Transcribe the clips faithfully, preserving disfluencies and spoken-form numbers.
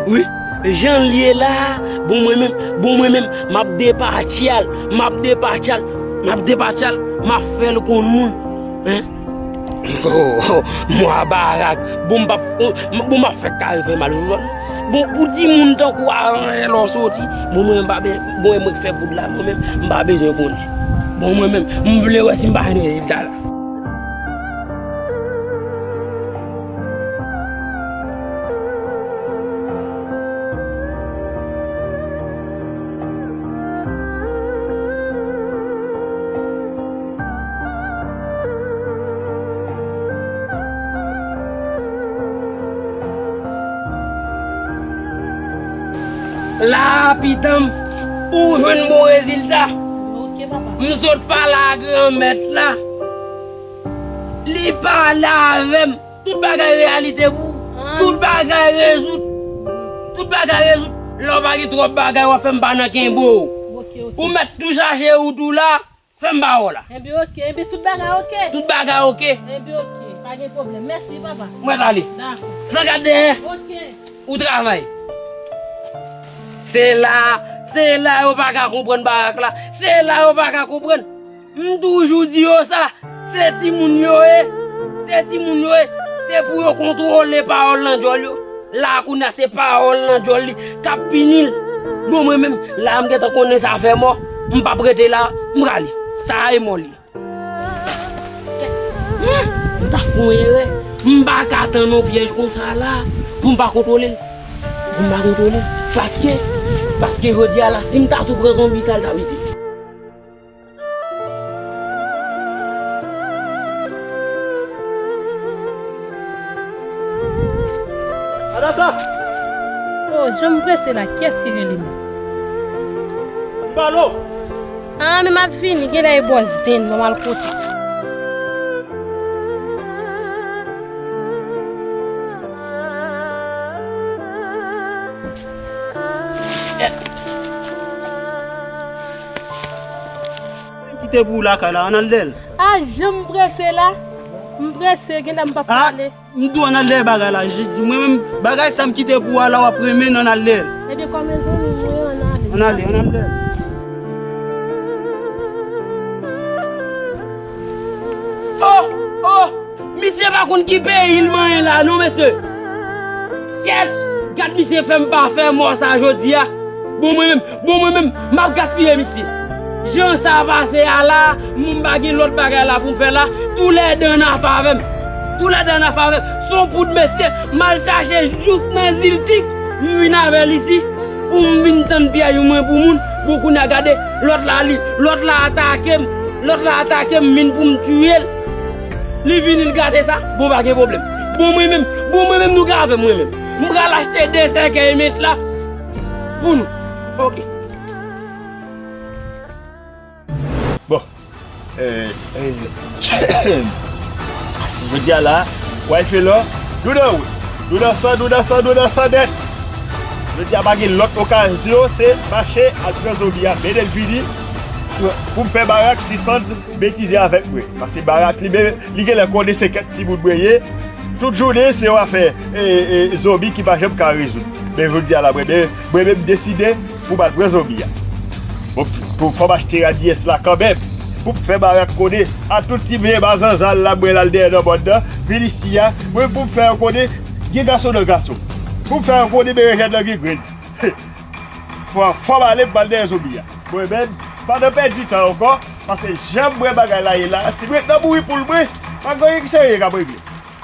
Wi, jan l ye la, bon mwen menm, bon mwen menm, m ap depatche al, m ap depatche al, m ap depatche al, m ap fè l konn moun. Hein? Oh, oh, mwa barak. Bon, m p ap, bon, m ap fè kare fè mal sou zòn. Bon, pou timoun tankou a, lè w soti, bon, mwen, m pa ben, bon, mwen k fè poud la, mwen menm, m pa bezwen konnen. Bon, mwen menm, m vle wè si m pa jwenn rezilta la. La a, pitanm, ou jwenn bon rezilta. Ok, papa. M sot pale a Granmèt la. Li pale avè m. Tout bagay reyalite pou ou. Tout bagay rezoud. Tout bagay rezoud. Lè w pa gen twòp bagay, w ap fè m pa nan kenbe w. Ok, ok. Ou mèt tou chache wout ou la. Fè m ba w la. Enben, ok. Enben, tout bagay ok. Tout bagay ok. Enben, ok. Pa gen pwoblèm. Mèsi, papa. Mwen ale. Dakò. San gad dèyè. Ok. Ou travay. Se la, se la yo pa ka konprann barak la. Se la yo pa ka konprann. M toujou di yo sa. Se timoun yo ye. Se timoun yo ye. Se pou yo kontwole pawòl nan djòl yo. La kounye a se pawòl nan djòl li k ap pini l. Bon, mwen menm, la a m gentan konnen sa fè mò. M p ap rete la, m prale. Sa a e mò li. Hmm, m ta fè yon erè. M pa ka tann yon pyèj konsa la pou m pa kontwole l. Pou m pa kontwole l. Paske, paske jodi a la, si m ta tou pran zonbi sa, l ta piti. Adasa! Oh, jan m prese la, kiyès ki rele m? M pale w! Ah, men m ap vini, genlè e bòs den, m al kote. M kite pou ou lakay la, ann al dèyè l. Ah, jan m prese la. M prese, genlè m p ap pale. M di w ann al dèyè bagay la. Mwen menm, bagay sa m kite pou ou a la, w ap renmen l, ann al dèyè l. Ebyen, kòm zanmi m, wi, ann ale. Ann ale, ann al dèyè l. Oh, oh! Misye pa konn ki peyi l manyen la non, mesye. Kèt! Gad misye fè m pa fè mò sa jodi a. Bon, mwen menm, bon, mwen menm, m ap gaspiye misye. Jan sa pase a la, m pa gen lòt bagay la pou m fè la. Toulède ann afè avè m. Toulède ann afè avè m. Se yon poud, mesye, m al chache jous nan Ziltik. M vin avè l isi. Pou m vin tann pyèj mwen pou moun. Bon, kounye a gade, lòt la li, lòt la atake m. Lòt la atake m, vin pou m tiye l. Li vini, l gate sa. Bon, pa gen pwoblèm. Bon, mwen menm, bon, mwen menm, nou ka avè mwen menm. M pral achte de sèkèy met la pou nou. Ok. Bon. Eh, eh, jodi a la, wayfe lò, nou nan wout. Nou nan san, nou nan san, nou nan san nèt. Jodi a pa gen lòt okazyon, se mache al pran zonbi a, mennen l vini pou, pou m fè Barak sispann betize avèk mwen. Paske Barak li menm, li genlè konnen se kèk timoun mwen ye. Tout jounen, se yon afè, e, e, zonbi ki pa janm ka rezoud. Men jodi a la, mwen, mwen, mwen menm deside pou m al pran zonbi a. Bon, pou fò m achte radyès la kanmenm. Pou m fè Barak konnen a tout ti vye mazanzal la, mwen al dèyè nan mòn nan, vin isi a, mwen pou m fè yo konnen gen gason nan gason. Pou m fè yo konnen berejèn nan gen grenn. Fò, fò m ale, m pral dèyè zonbi a. Mwen menm, pa nan pèdi tan ankò, paske jan m wè bagay la ye la, si mwen t nan mouri poul mwen, pa gen anyen ki serye k ap regle.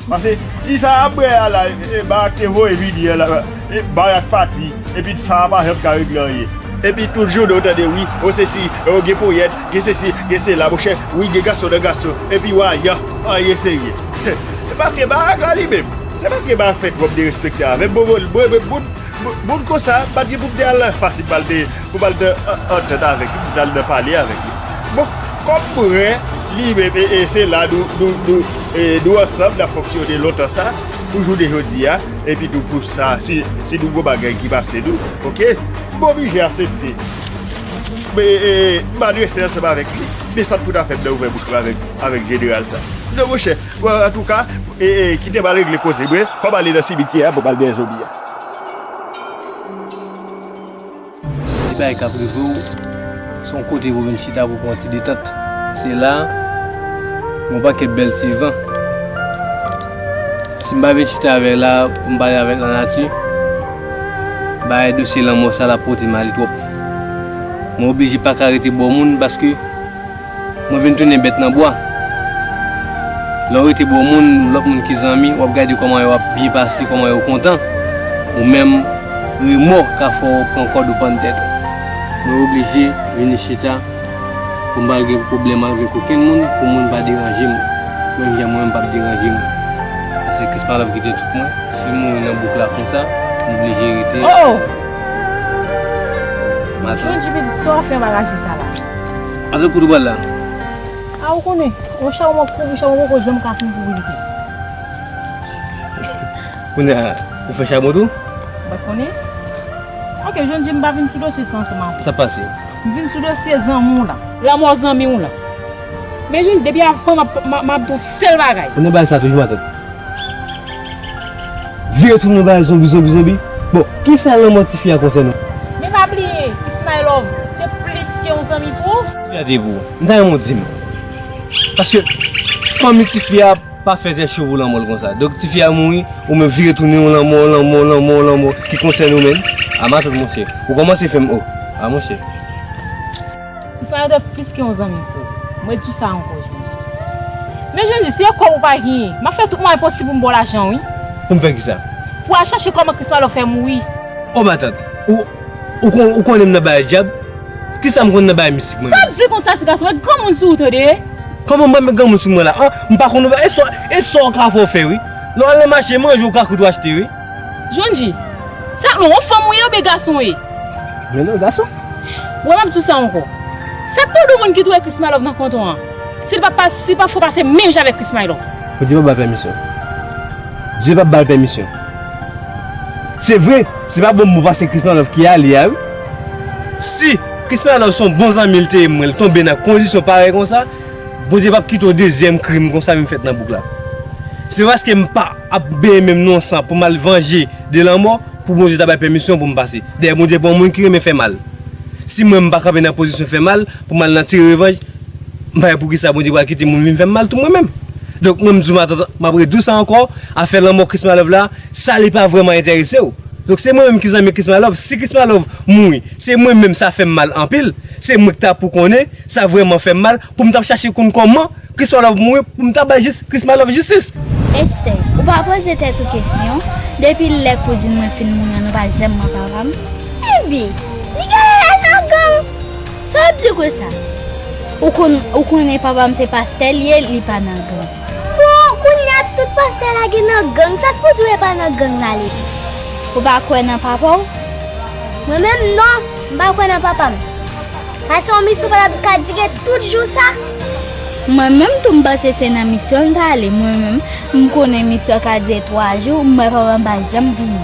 Paske ti sa a m wè a la, e, Barak te voye vini an la, e, Barak pati, epi sa a pa janm ka regle anyen. Epi tout jounen w tande wi, o sesi, o gen ponyèt, gen sesi, gen sela, monchè, wi gen gason nan gason, epi w a yan, anyen serye. Se paske Barak la li menm, se paske Barak fè twòp derespekte avè m, bon, bon, bon, bon, Moun, moun konsa, m pa t gen pou m te al nan fas li, pou m al te, pou m al te an-, antant avèk li, pou m te al nan pale avèk li. Bon, kòm mwen, li menm, e, e se la nou, nou, nou, e, nou ansanm, n ap fonksyone lontan sa, pou jounen jodi a, epi nou pou sa, si, si nou gon bagay ki pase nou, oke, m oblije aksepte. Men, e, m adrese ansanm avèk li, men sa t pou ta fè m nan ouvè bouch mwen avèk, avèk jeneral sa. Non, monchè, bon, antouka, e, e, kite m al regle koze mwen, fò m ale nan simityè a pou m al dèyè zonbi a. Bagay k ap rive w, se yon kote pou vin chita pou pran ti detant. Se la, yon pakèt bèl ti van. Si m pa vin chita avè la, pou m pale avèk lanati, bagay dosye lanmò sa l ap pote m ale twòp. Mwen oblije pa ka rete bò moun paske mwen vin tounen bèt nan bwa. Lè w rete bò moun, lòt moun ki zanmi, w ap gade kòman yo ap byen pase, kòman yo kontan. Ou menm, remò ka fè w pran kòd ou pann tèt ou. Mwen oblije vini chita pou m pa gen pwoblèm avèk okenn moun, pou moun pa deranje m. Menm jan mwen, m p ap deranje moun. Paske Krismalòv kite tout mwen. Si l mouri nan bouk la konsa, m oblije rete. Oh, oh! Matant. Jwenn Jipit, sa w ap fè anba raje sa la? Matant, kote w pral la? A, ou konnen, yon chabon m ap kouvri, chabon poko janm ka fin kouvri li se. Kounye a, ou fè chabon tou? Ou pa t konnen? Ok, jwenn Jipit, m pa vin sou dosye sa ansanm avè w. Sa pase? M vin sou dosye zanmi w la. Lanmò zanmi w la. Men jwenn, depi avan, m ap, m ap, m ap di w sèl bagay. Ou nan bagay sa toujou, matant? Vire tounen bay zonbi, zonbi, zonbi. Bon, kisa lanmò tifi a konsène w? Men pa bliye, Ismailov te plis ke yon zanmi pou ou. Tifi a te pou ou. M ta renmen w di m. Paske fanmi tifi a pa fè tèt cho pou lanmò l konsa. Donk tifi a mouri, ou menm vire tounen yon lanmò, lanmò, lanmò, lanmò ki konsène ou menm. A matant monchè. Ou kòmanse fè m o. A monchè. Ismailov te plis ke yon zanmi pou ou. Mwen di w sa ankò, Jwenn Jipit. Men Jwenn Jipit, si e kòb ou pa genyen, m ap fè tout mwayen posib pou m ba w lajan, wi. Pou m fè kisa? Pou al chache kòman Krismalòv fè mouri. O matant, ou, ou, kon- ou konnen m nan bagay dyab? Kisa m konn nan bagay mistik mwen menm? Sa w di konsa ti gason, mwen granmoun sou ou tande. Kòman mwen met granmoun sou mwen la? An, m pa konn, e sa, e sa w ka fè w fè, wi. Lè w al nan mache, manje w ka koute w achte, wi. Jwenn Jipit, sa non, yon fanm ou ye oubyen gason ou ye? Men non, gason. Bon, m ap di w sa ankò. Sa k pou di w moun ki touye Krismalòv nan kanton an? Si l pa, pa, si l pa fè w pase menm jan avèk Krismalòv. Bondye p ap ba l pèmisyon. Dye p ap ba l pèmisyon. Se vre, se pa bon moun pase Krismalòv ki ale a, wi. Si Krismalòv se yon bon zanmi l te ye mwen, l tonbe nan kondisyon parèy konsa, Bondye p ap kite yon dezyèm krim konsa vin fèt nan bouk la. Se paske m pa ap benyen menm non san pou m al vanje de lanmò pou Bondye ta bay pèmisyon pou m pase. Dayè, Bondye pa yon moun ki renmen fè mal. Si mwen m pa kanpe nan pozisyon fè mal, pou m al nan tire revanj, m pa wè poukisa Bondye pral kite moun vin fè m mal tou mwen menm. Donk mwen m di w matant, m ap redi w sa ankò, afè lanmò Krismalòv la, sa li pa vrèman enterese w. Donk se mwen menm ki zanmi Krismalòv, si Krismalòv mouri, se mwen menm sa fè m mal anpil, se mwen ki ta pou konnen, sa vrèman fè m mal, pou m t ap chache konn kòman Krismalòv mouri pou m ta bay jis Krismalòv jistis. Esther, ou pa poze tèt ou kesyon, depi lè kouzin mwen fin mouri an, nou pa janm wè papa m? Epi, li genlè al nan gang. Sa w ap di konsa? Ou konn, ou konnen papa m se pastè l ye, li pa nan gang. Bon, kounye a tout pastè lage nan gang, sa k pou di w e pa nan gang l ale? Ou pa kwè nan papa w? Mwen menm non, m pa kwè nan papa m. Pase yon misyon pa t ap ka dire tout jou sa. Mwen menm tou m panse se nan misyon l t ale. Mwen menm, m konnen misyon ka dire twa jou, m wè papa m pa janm vini.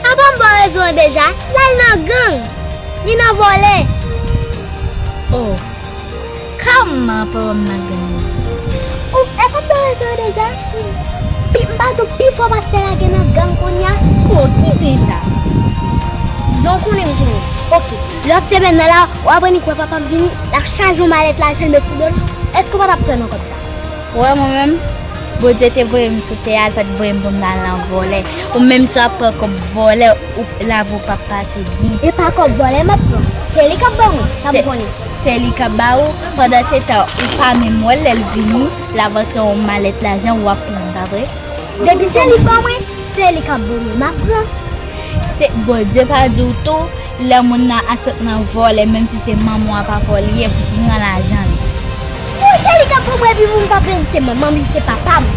Apa m ba w rezon an deja? L al nan gang. Li nan vòlè. Oh. Kòman papa m nan gang nan? Ou, e pa m ba w rezon an deja? Pi, m pa di w pi fò pastè lage nan gang kounye a? Oh, ki zen sa? Jan w konnen m konnen. Oke. Lòt semèn nan la, w ap annik wè papa m vini, l ap chaje yon malèt lajan, l met sou do l. Èske w pa t ap pran nan kòb sa? Wè mwen menm, Bondye te voye m sou tè a, l pa t voye m pou m al nan vòlè. Ou menm si w ap pran kòb vòlè, ou, lavi w p ap pase byen. E pa kòb vòlè m ap pran. Se li k ap ban mwen, sa m konnen. Se li k ap ba ou, pandan se tan, ou pa menm wè l lè l vini, l ap antre yon malèt lajan, w ap pran, pa vre? Depi se li k ban mwen, se li k ap ban mwen, m ap pran. Se, Bondye pa di w tou, lè moun nan ap sot nan vòlè, menm si se manman w a pa fè w li ye, pran lajan l. Bon, se li k ap ban mwen epi pou m pa peye, se manman m, li se papa m.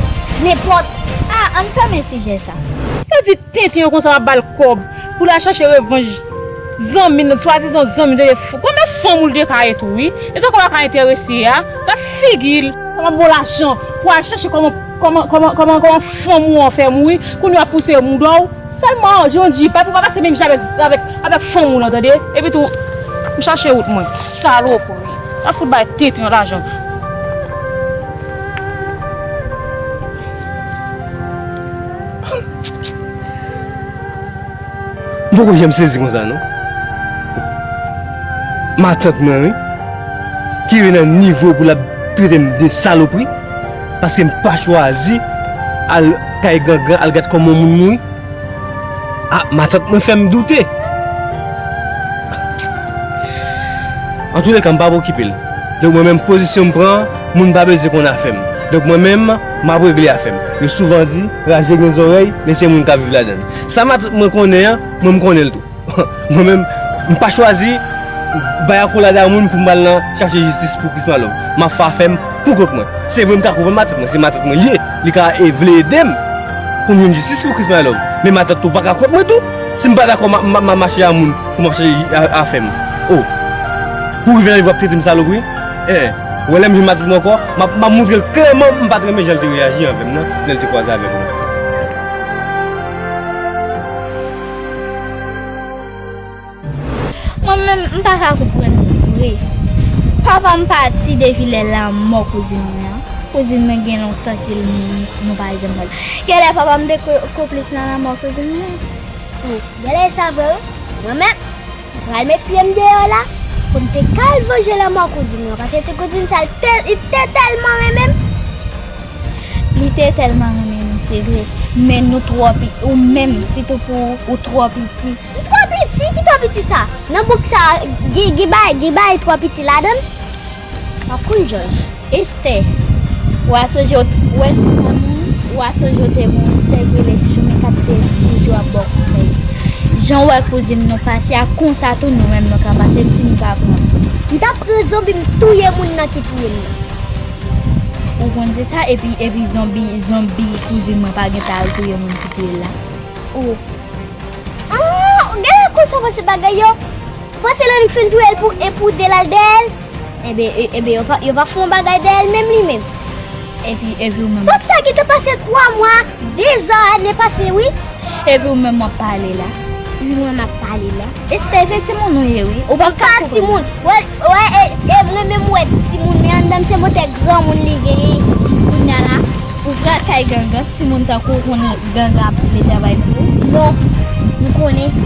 Nenpòt. Ah, ann fèmen sijè sa. Yo di tenten yo konsa w ap ba l kòb pou l al chache revanj zanmi l, swadizan zanmi l te fou. Konbyen fanm ou l te ka ye tou, wi? E sa kòb la ka enterese a? Gad figi l. Kòman bon lajan pou al chache kòman, kòman, kòman, kòman, kòman fanm ou an fè mouri, kounye a pouse mouda w. Sèlman, Jondji, pa pou pa pase menm jan avèk, avèk, avèk fanm ou lan, tande? Epi tou, m chache wout mwen. Salopri. Sa fout bay tenten yon lajan. M poko janm sezi konsa, non. matant mwen, wi, ki rive nan nivo pou l ap trete m de salopri, paske m pa chwazi al kay gangan, al gad kòman yon moun mouri. A, matant mwen fè m doute. Antouleka, m p ap okipe l. Donk, mwen menm, pozisyon m pran, moun pa bezwen konn afè m. Donk, mwen menm, m ap regle afè m. Yo souvan di, raje gen zòrèy, men se moun k ap viv ladan l. Sa matant mwen konnen an, mwen, m konnen l tou. Mwen menm, m pa chwazi bay akolad a moun pou m al nan chache jistis pou Chris Malove. M ap fè afè m pou kont mwen. Se vre, m ka konprann matant mwen, se matant mwen li ye. Li ka e vle ede m pou m jwenn jistis pou Chris Malove. Men matant tou pa ka kont mwen tou. Si m pa dakò, m a, m a, m a mache a moun pou m ap chache a, afè m. O. Pou rive nan nivo ap trete m salopri? En. Ou wè lè m jwenn matant mwen ankò, m ap, m ap montre l klèman m pa t renmen jan l te reyaji anvè m nan, lè l te kwaze avèk mwen. Mwen menm, m pa ka konprann vre. Papa m pati depi lè lanmò kouzin mwen an. Kouzin mwen gen lontan ke l mouri, nou pa janm wè l. Genlè papa m te ko-, konplis nan lanmò kouzin mwen. O, genlè e sa vre wi. Mwen menm, m pral met pye m deyò la pou m te ka al vanje lanmò kouzin mwen, paske ti kouzin sa, l te, li te tèlman renmen m. Li te tèlman renmen nou, se vre. Men nou twò pi-, ou menm, sitou pou ou, ou twò piti. M twò piti? Ki twò piti sa? Nan bouk sa, gen, gen bagay, gen bagay twò piti ladan l? M ap konn jòj. Estè, w a sonje w, w a sonje w te gen yon sè ki rele Jimmy k ap te toujou ap ba w konsèy. Jan w wè kouzin nou pase a, konsa tou nou menm nou ka pase si nou pa pran. M t ap pran zonbi, m touye moun nan ki touye m nan. Ou konn se sa, epi, epi zonbi, zonbi kouzin mwen pa gen tan al touye moun ki touye l la. O. Ah, gade konsa w panse bagay yo. Ou panse lè nou fin touye l pou en pou de l al dèyè l? Enben, e, enben, yo pa, yo pa fè yon bagay dèyè l menm li menm. Epi, epi ou menm. Fòk sa gentan pase twa mwa, de zan, ane pase, wi. Epi ou menm w ap pale la. Epi mwen m ap pale la. Estè, se timoun ou ye, wi. Ou pa ka timoun. Wè, wè, e, e mwen menm, wè timoun, men anndan m se motè granmoun li genyen. Kounye a la, ou pral kay gangan, timoun tankou w konnen gangan ap vle travay pou ou? Non, m konnen.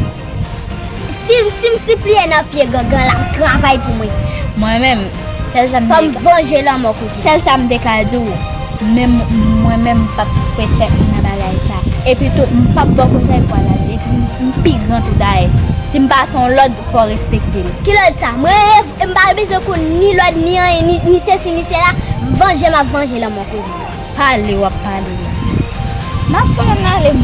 Si, si m sipliye nan pye gangan la, travay pou mwen. Mwen menm, sèl sa m te ka, fò m vanje lanmò kouzin. Sèl sa m te ka di w, men mwen menm m p ap fè tèt mwen nan bagay sa. Epi tou, m p ap ba w konsèy pou w al ale. Epi m, m pi gran tou dayè. Si m pase yon lòd, fò w respekte l. Ki lòd sa? Mwen, e, m pa bezwen konn ni lòd, ni anyen, ni, ni sesi, ni sela. Vanje m ap vanje lanmò kouzin. Pale w ap pale la. M ap fè w ale, m.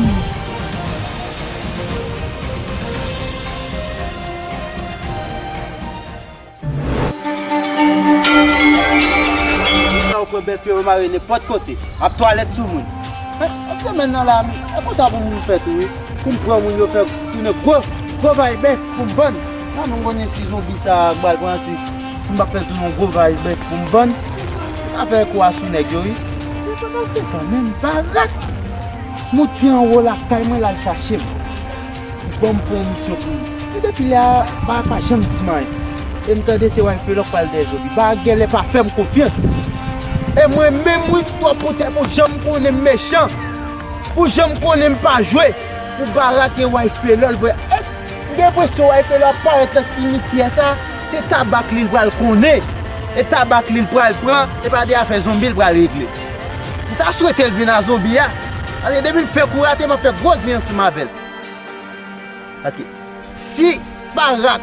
Sa ou kwè bèf yo mare nenpòt kote, ap twalèt sou moun. An, an semèn nan la, e konsa pou moun fè tou, wi. Pou m pran moun yo fè tounen gwo, gwo vay bèf pou m vann. Sa nou konnen si zonbi sa a pral pran, si m pa fè tounen yon gwo vay bèf pou m vann. M ka fè kou a sou nèg yo, wi. Yo pa pase kanmenm, Barak. Mouti anwo lakay mwen, l al chache m. Ban m pran misyon pou li. E depi lè a, Barak pa janm di m anyen. E m tande se Wayfelò k pral dèyè zonbi. Barak genlè pa fè m konfyans. E mwen menm, wi, twò poutèt pou jan m konnen m mechan. Pou jan m konnen m pa jwe. Pou Barak e Wayfelò, l vre. E m gen enpresyon Wayfelò ap parèt nan simityè sa, se tabak li l pral konnen. E tabak li l pral pran, e pa de afè zonbi l pral regle. M ta swete l vin a zonbi a. Paske depi m fè kou rate, m ap fè gwo zen ansanm avè l. Paske si Barak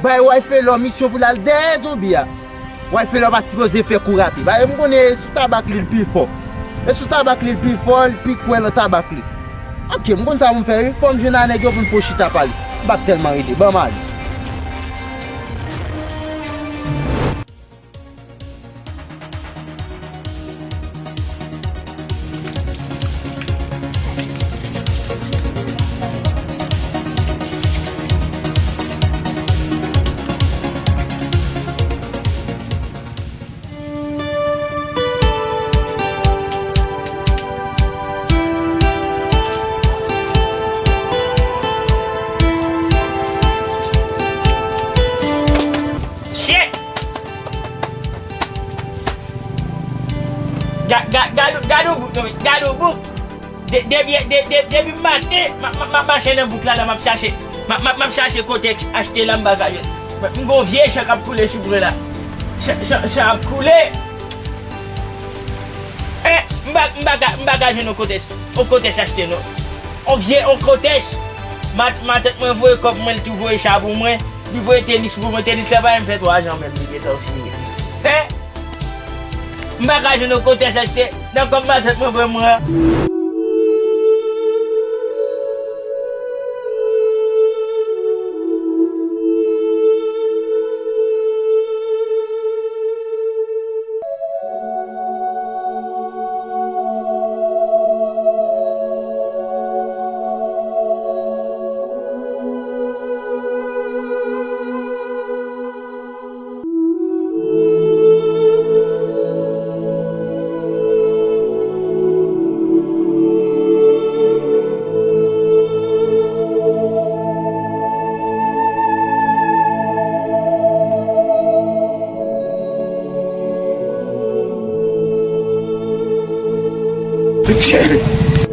bay Wayfelò misyon pou l al dèyè zonbi a, Wayfelò pa sipoze fè kou rate. Paske m konnen e sou tabak li l pi fò. E sou tabak li l pi fò, l pi kwè nan tabak li. Oke, m konn sa pou m fè, wi. Fò m jwenn a nèg yo pou m fè yon chita pale. M p ap tèlman rete. Ban m ale. Shit! Ga-, ga-, gad, gad yon bouk, non, men, gad yon bouk. De-, depi, de-, de-, depi maten, m ap, m ap, m ap mache nan bouk la, la, m ap chache, m ap, m ap, m ap chache kote achte lanm bagay yo. M gon vye chan k ap koule sou mwen la. Chan, chan, chan ap koule. Eh, m pa, m pa ka, m pa ka jwenn yon kotèch, yon kotèch achte non. Yon vye, yon kotèch. Ma, matant mwen voye kòb mwen, li tou voye cha pou mwen. Li voye tenis pou mwen. Tenis la pa menm fè twa jan menm, li gentan fini. Eh, m pa ka jwenn yon kotèch achte. Nan kòb matant mwen voye mwen an.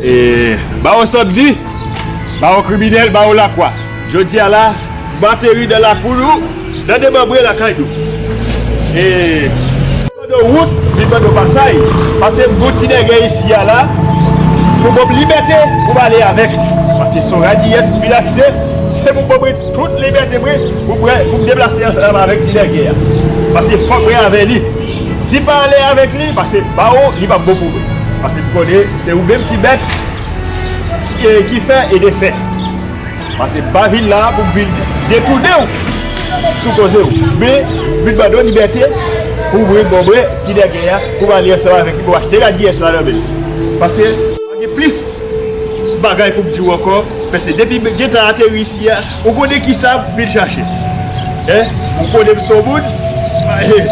E, ba yo sòt di, ba yo kriminèl, ba yo lakwa. Jodi a la, m ateri nan lakou nou, nan demanbre lakay nou. E, ban nou wout, vin ban nou pasay. Paske m gon ti nègè isi a la, pou ban m libète, pou m ale avèk li. Paske se yon radiyès m vin achte, se pou ban mwen tout libète mwen, pou m, pou m deplase ansanm avèk ti nègè a. Paske fòk mwen avè li. Si m pa ale avèk li, paske ba ou, li p ap bon pou mwen. Paske m konnen se ou menm ki mèt, e, ki fè e defè. Paske m pa vin la pou m vin detounen w sou koze w. Men, m vin ban w libète pou w vin ban mwen ti nègè a, pou m ale ansanm avèk li, pou m achte radiyès la nan men l. Paske, pa gen plis bagay pou m di w ankò, paske depi m gentan ateri isi a, ou konnen kisa m vin chache. Hein? Ou konnen m se yon moun, eh,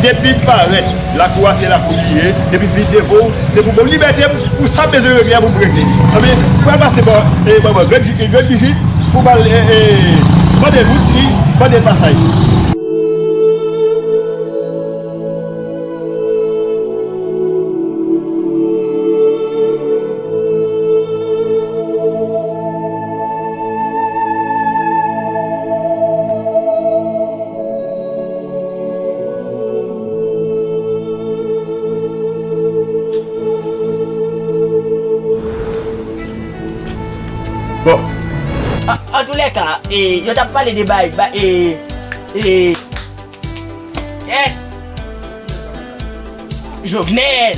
depi m parèt, lakou a se lakou li ye, depi m vin devan w, se pou ban m libète m, pou sa m bezwen regle a pou m regle li. Anben, pral pase bò, eh, manman, grenn jit, grenn bijit, pou m al, eh, eh, mande l wout li, mande l pasaj. Bon. An, antoulèka, e, yo t ap pale de bay, ba, e, e, e, Jovenel.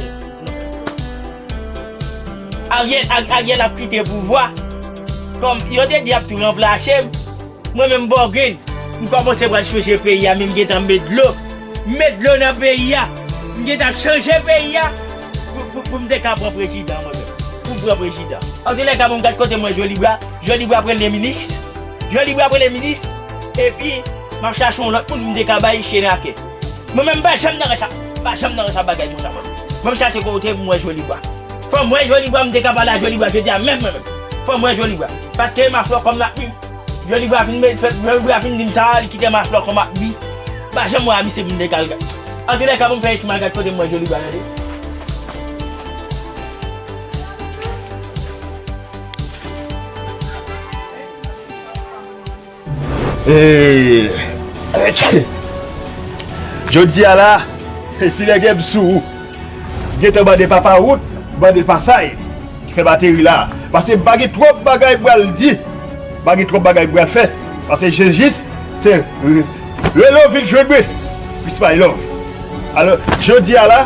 Ariel, Ar-, Ariel ap kite pouvwa. Kòm yo te di y ap tou ranplase m, mwen menm Bògrenn, m kòmanse pral chanje peyi a, men m gentan met dlo. M met dlo nan peyi a. M gentan chanje peyi a pou, pou, pou m te ka pran prezidan, mwen menm. Pou m pran prezidan. Antoulèka, bon, m gad kote mwen Jolibwa. Jolibwa premye minis. Jolibwa premye minis. Epi, m ap chache yon lòt moun pou m te ka bay chenake. Mwen menm, m pa janm nan rans a, pa janm nan rans a bagay konsa, mwen. Mwen, m chache kote pou m wè Jolibwa. Fò m wè Jolibwa, m te ka pale a Jolibwa jodi a menm, mwen menm. Fò m wè Jolibwa. Paske Maflòkòm l ap di, Jolibwa fin met, fè, Jolibwa fin di m sa, li kite Maflòkòm ap di. M pa janm wè a misye pou m te ka al gad. Antoulèka, bon, m fè isi m al gad kote m wè Jolibwa, tande. E, jodi a la, ti nèg m sou ou. Gentan mande papa wout, mande pasay ki fè m ateri la. Paske m pa gen twòp bagay m pral di, m pa gen twòp bagay m pral fè. Paske Jezis, se rele w vin jwenn mwen. Peace, my love. Alò, jodi a la,